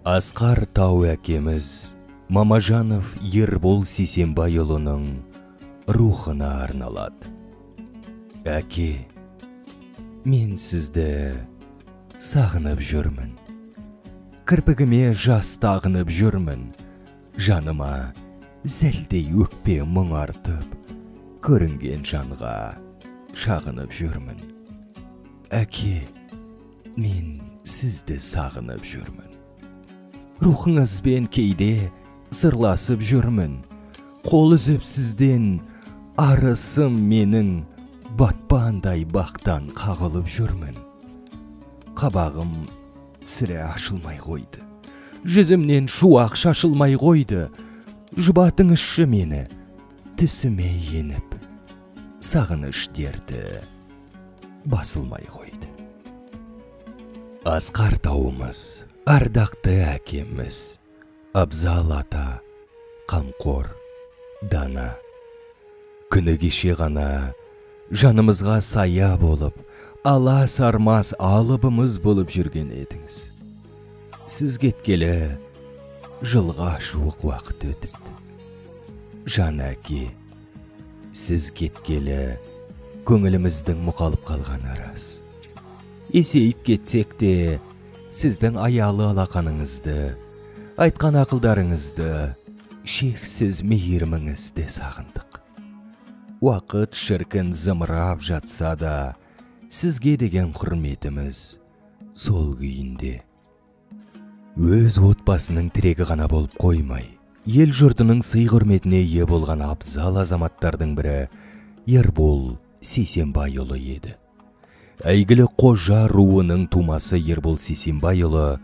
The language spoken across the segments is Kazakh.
Асқар тау әкеміз Мамажанов Ербол Сейсенбайұлының рухына арналады. Әке, мен сізді сағынып жүрмін. Кірпігіме жас тағынып жүрмін. Жаныма зілдей өкпе мұң артып, көрінген жанға шағынып жүрмін. Әке, мен сізді сағынып жүрмін. Рухыңызбен кейде сырласып жүрмін. Қол үзіп сізден арысым менің батпандай бақтан қағылып жүрмін. Қабағым сірә ашылмай қойды. Жүзімнен шуақ шашылмай қойды. Жұбатыңызшы мені, түсіме еніп, сағыныш дерті басылмай қойды. Асқар тауымыз, ардақты әкеміз, абзал ата, қамқор, дана. Күні кеше ғана жанымызға сая болып, ала сармас алыбымыз болып жүрген едіңіз. Сіз кеткелі жылға жуық уақыт өтіпті. Жан әке, сіз кеткелі көңіліміздің мұқалып қалғаны рас. Есейіп кетсек те, сіздің аялы алақаныңызды, айтқан ақылдарыңызды, шексіз мейіріміңізді сағындық. Уақыт шіркін зымырап жатса да, сізге деген құрметіміз сол күйінде. Өз отбасының тірегі ғана болып қоймай, ел жұртының сый құрметіне ие болған абзал азаматтардың бірі Ербол Сейсенбайұлы еді. Әйгілі Қожа руының тумасы Ербол Сейсенбайұлы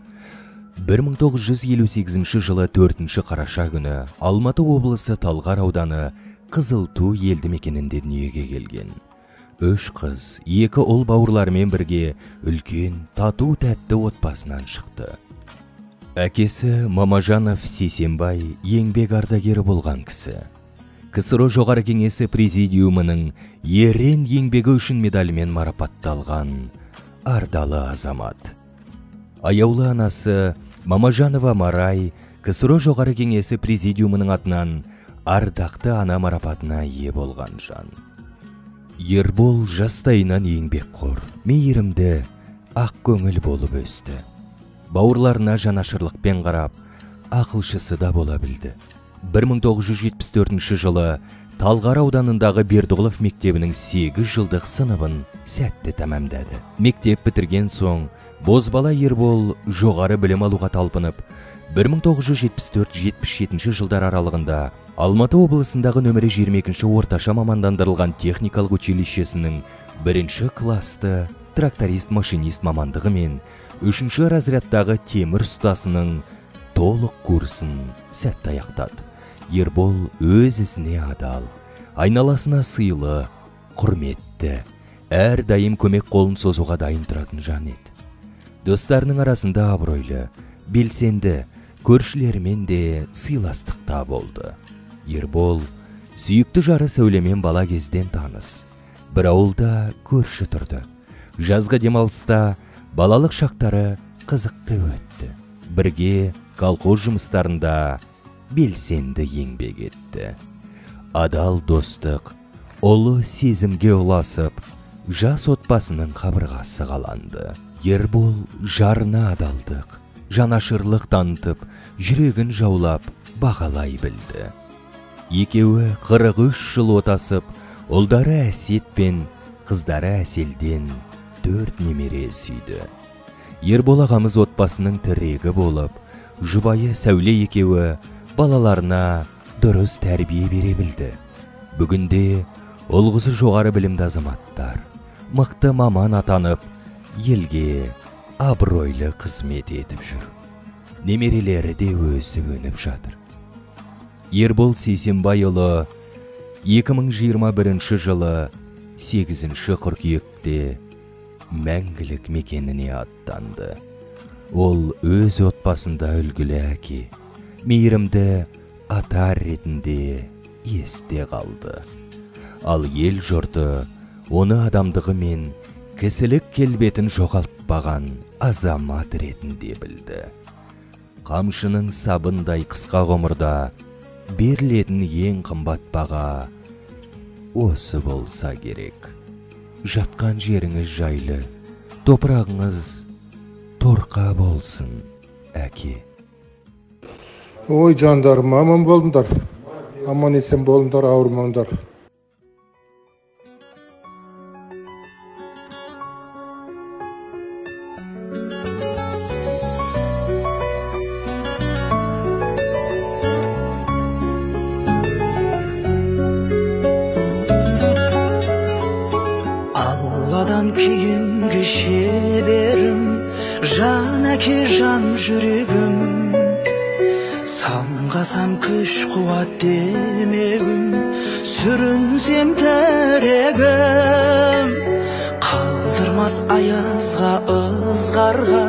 1958 жылы 4 қараша күні Алматы облысы Талғар ауданы Қызылту елді мекенінде дүниеге келген. 3 қыз, 2 ұл бауырларымен бірге үлкен тату тәтті отбасынан шықты. Әкесі Мамажанов Сейсенбай еңбек ардагері болған кісі. КСРО Жоғары Кеңесі Президиумының ерен еңбегі үшін медалімен марапатталған ардалы азамат. Аяулы анасы Мамажанова Марай КСРО Жоғары Кеңесі Президиумының атынан ардақты ана марапатына ие болған жан. Ербол жастайынан еңбекқор, мейірімді, ақ көңіл болып өсті. Бауырларына жанашырлықпен қарап, ақылшысы да бола білді. 1974 жылы Талғар ауданындағы Бердіғұлов мектебінің 8 жылдық сыныбын сәтті тәмамдады. Мектеп бітірген соң бозбала Ербол жоғары білім алуға талпынып, 1974-77 жылдар аралығында Алматы облысындағы нөмірі 22 орташа мамандандырылған техникалық училищесінің 1 классты тракторист-машинист мамандығы мен 3 разрядтағы темір ұстасының толық курсын сәтті аяқтады. Ербол өз ісіне адал, айналасына сыйлы, құрметті, әрдайым көмек қолын созуға дайын тұратын жан еді. Достарының арасында абыройлы, белсенді, көршілерімен де сыйластықта болды. Ербол сүйікті жары Сәулемен бала кезден таныс. Бір ауылда көрші тұрды. Жазғы демалыста балалық шақтары қызықты өтті. Бірге колхоз жұмыстарында белсенді еңбек етті. Адал достық, ұлы сезімге ұласып, жас отбасының қабырғасы қаланды. Ербол жарына адалдық, жанашырлық танытып, жүрегін жаулап, бағалай білді. Екеуі 43 жыл отасып, ұлдары Әсет пен қыздары Әселден 4 немере сүйді. Ербол ағамыз отбасының тірегі болып, жұбайы Сәуле екеуі балаларына дұрыс тәрбие бере білді. Бүгінде ұл-қызы жоғары білімді азаматтар, мықты маман атанып, елге абыройлы қызмет етіп жүр. Немерелері де өсіп өніп жатыр. Ербол Сейсенбайұлы 2021 жылы 8 қыркүйекте мәңгілік мекеніне аттанды. Ол өз отбасында үлгілі әке, мейірімді ата ретінде есте қалды. Ал ел жұрты оны адамдығы мен кісілік келбетін жоғалтпаған азамат ретінде білді. Қамшының сабындай қысқа ғұмырда берілетін ең қымбат баға осы болса керек. Жатқан жеріңіз жайлы, топырағыңыз торқа болсын, әке. Ой, жандарым, аман болыңдар. Аман есен болыңдар, ауырмаңдар. Алладан кейінгі шеберім, жан әке, жан жүрегім. Самғасам күш қуат демеуім, сүрінсем тірегім. Қалдырмас аязға, ызғарға,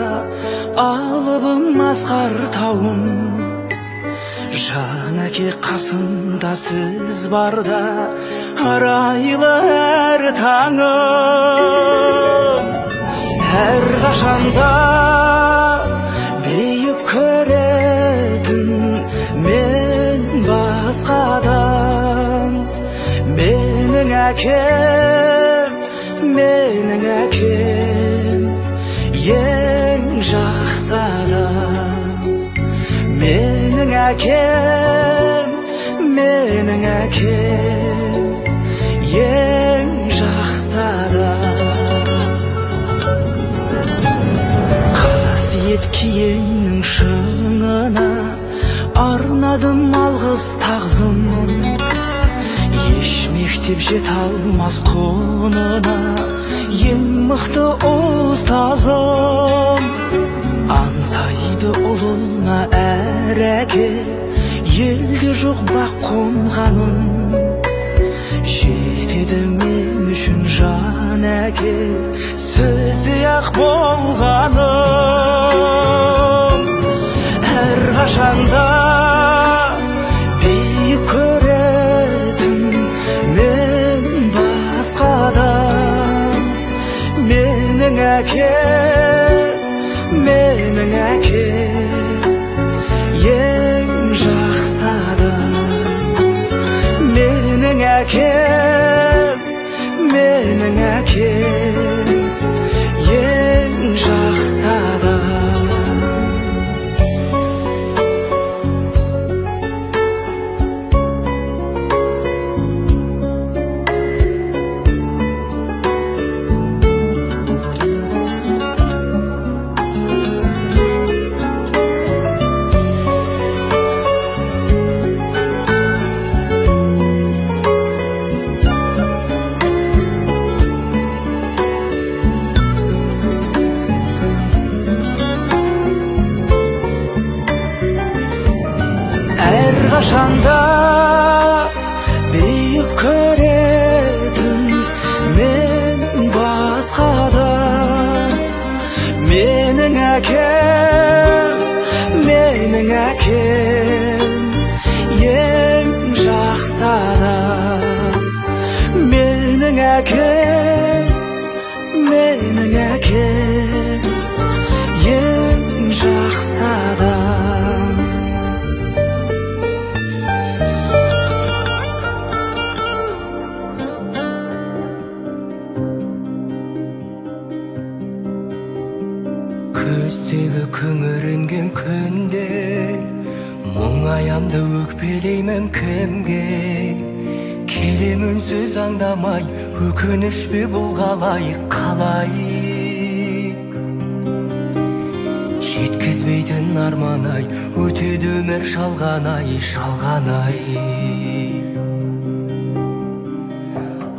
алыбым асқар тауым. Жан әке қасымда сіз барда, арайлы әр таңым. Әрқашанда биік көретін мен басқадан. Менің әкем, менің әкем ең жақсы адам. Менің әкем, менің әкем ең жақсы адам. Қасиет киеннің шыңына арнадым алғыс тағзым. Еш мектеп жете алмас құнына, ең мықты ұстазым. Аңсайды ұлына әр әке, елде жоқ бақ қонғанын. Жетеді мен үшін жан әке, сөздей ақ болғаным. Әрқашанда биік көретін мен басқадан. Менің әкем, менің әкем ең жақсы адам. Менің әкем, менің әкем ең жақсы адам. Әрқашанда биік көретін мен басқадан. Менің әкем, менің әкем ең жақсы адам. Менің әкем, менің әкем ең жақсы адам. Көздегі күңіренген күнде мұңаямды өкпелеймін кімге? Келем үнсіз аңдамай, өкініш пе бұл қалай, қалай? Жеткізбейтін арман ай, өтеді өмір жалған ай, жалған ай.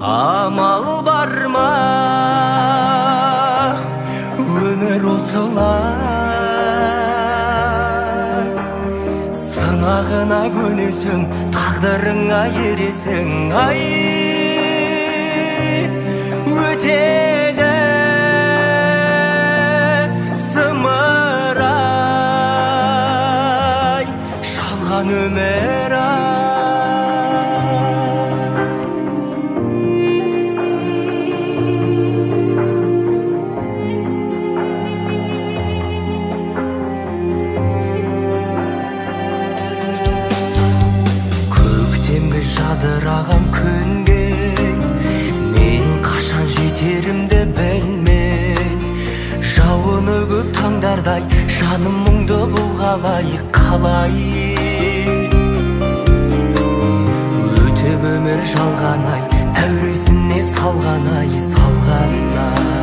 Амал бар ма, өмір осылай? Сынағына көнесің, тағдырыңа ересің, ай, өтеді зымырай жалған өмір ай. Күні көп таңдардай, жаным мұңды бұл қалай, қалай. Өтіп өмір жалған ай, әуресіне салған ай, салған ай.